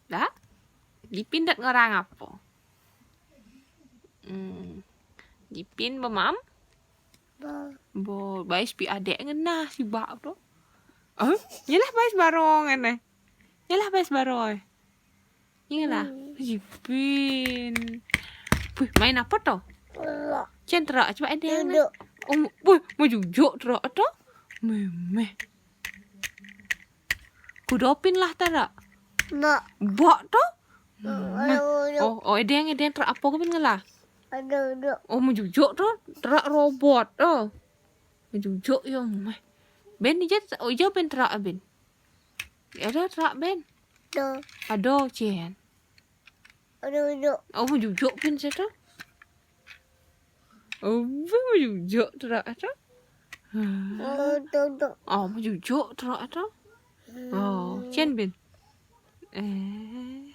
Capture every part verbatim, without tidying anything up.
Dah? Jipin dot ngorang apo? Hmm. Jipin bemam? Bo. Bo, bais pi adek ngenah si bak tu. Oh, nyelah bais barong ene. Nyelah bais barong. Nyelah. Hmm. Jipin. Wih, main apo tu? Terak. Cen terak, coba adek. Duduk. Oh, wih, mau jujuk terak tu. Memeh. Kudopin lah terak. Bak. Bak tu? Hmm. Oh, oh, edeng, edeng terak apo ko pin ngelah? Aduh, aduh. Oh, mau jujuk tu, terak robot tu. Mau jujuk yo, meh. Ben ijo, oh, ijo ben terak, Ben. Ado terak, Ben. Tuh. Ado, Cen. Aduh, aduh. Oh, mau jujuk pin situ. Oh, mau jujuk terak tu. Oh, tuh, tuh. Oh, mau jujuk terak tu. Oh, Cen, Ben. Eh.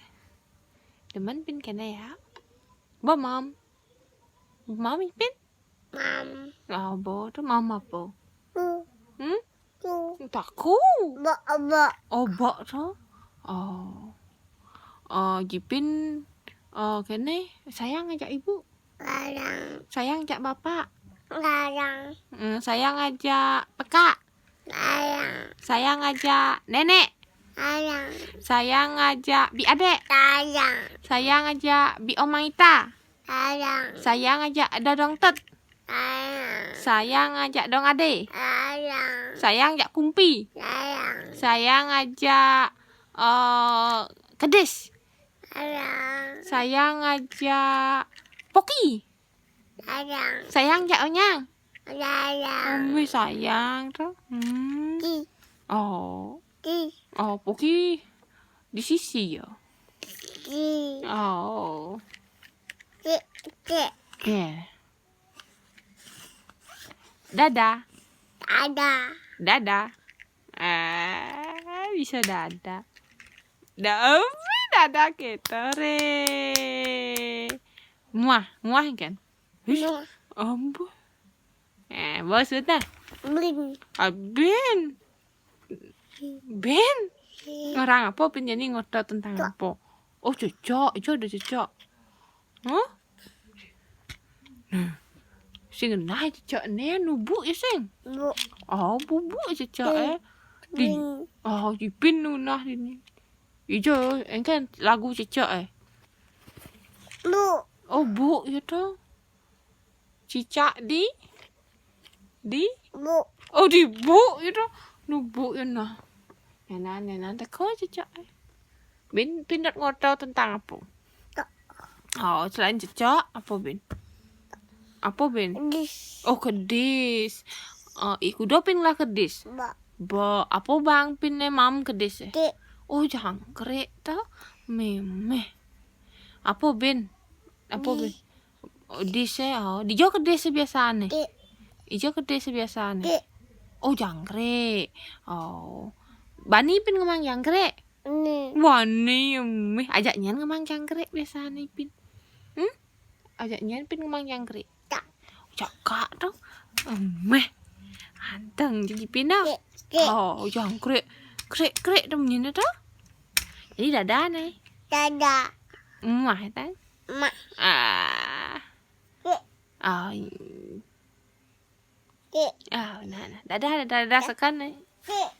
Demen pin kene ya. Bo mam. Mam pin? Mam. Oh, bo tu mam apo? Tuh. Hmm? Tuh. Taku. Bak, bak. Oh, bak tu. Oh. Oh, jipin. Oh, kene sayang ajak ibu. Sayang. Sayang ajak bapak. Sayang. Hmm, sayang ajak pekak. Sayang. Sayang ajak nenek. Sayang. Sayang ajak bi adek. Sayang. Sayang ajak bi omang ita. Sayang. Sayang ajak dodong tet. Sayang. Sayang ajak dong ade. Sayang. Sayang ajak kumpi. Sayang. Sayang ajak, eh, kedis. Sayang. Sayang ajak poki. Sayang. Sayang jak onyang. Sayang. Umi sayang tu. Hmm. Ki. Oh. Ki. Oh, poki di sisi ya. Ki. Oh. Ki. Ki. Ya. Dadah. Dadah. Dadah. Ah, bisa dadah. Dah, umi dadah kita re. Muah, muah kan? Hush. Muah. Ampun. Eh, bos sudah. Bin. Ah, bin. Bin. Ngorang apo, Bin? Jadi ngotot tentang apo? Oh, cecak. Ijo ado cecak. Hah? Nah. Sing ngenah cecak ne, nubuk ya, sing. Bu. Oh, bubuk cecak, eh. Di, Bin. Oh, di Bin nunah ini. Ijo, engken lagu cecak, eh. Bu. Oh, bu ya tu. Cicak di, di? Bu. Oh, di bu ya tu. Nubuk ya nah. Nenan, nenan teko cecak, eh. Bin, Bin dot ngotot tentang apo? Tak. Oh, selain cecak, apo, Bin? Apo, Bin? Kedis. Oh, kedis. Oh, iku do Bin lah kedis, eh? Ba. Ba, apo bang Bin ne mam kedis, eh? Dek. Oh, jangkrik ta? Memeh. Apo, Bin? Apo, Bin? Dis. Oh, dis, eh? Oh, di ijo kedis biasane? Dek. Ijo kedis biasane? Dek. Oh, jangkrik. Oh. Bani Bin ngemang jangkrik? Ni. Wani, meh, ajak nian ngemang jangkrik biasane, Bin. Hmm? Ajak nian Bin ngemang jangkrik. Tak. Cakak tu. Meh. Anteng jadi Bin dah. Krik, krik. Oh, jangkrik. Krik, krik tu bunyi tu. Jadi dadah ne. Dadah. Muah, tan? Mak. Ah. Krik. Ah. Krik. Ah, nah, nah. Dadah, dadah, dadah sekan ne. Krik.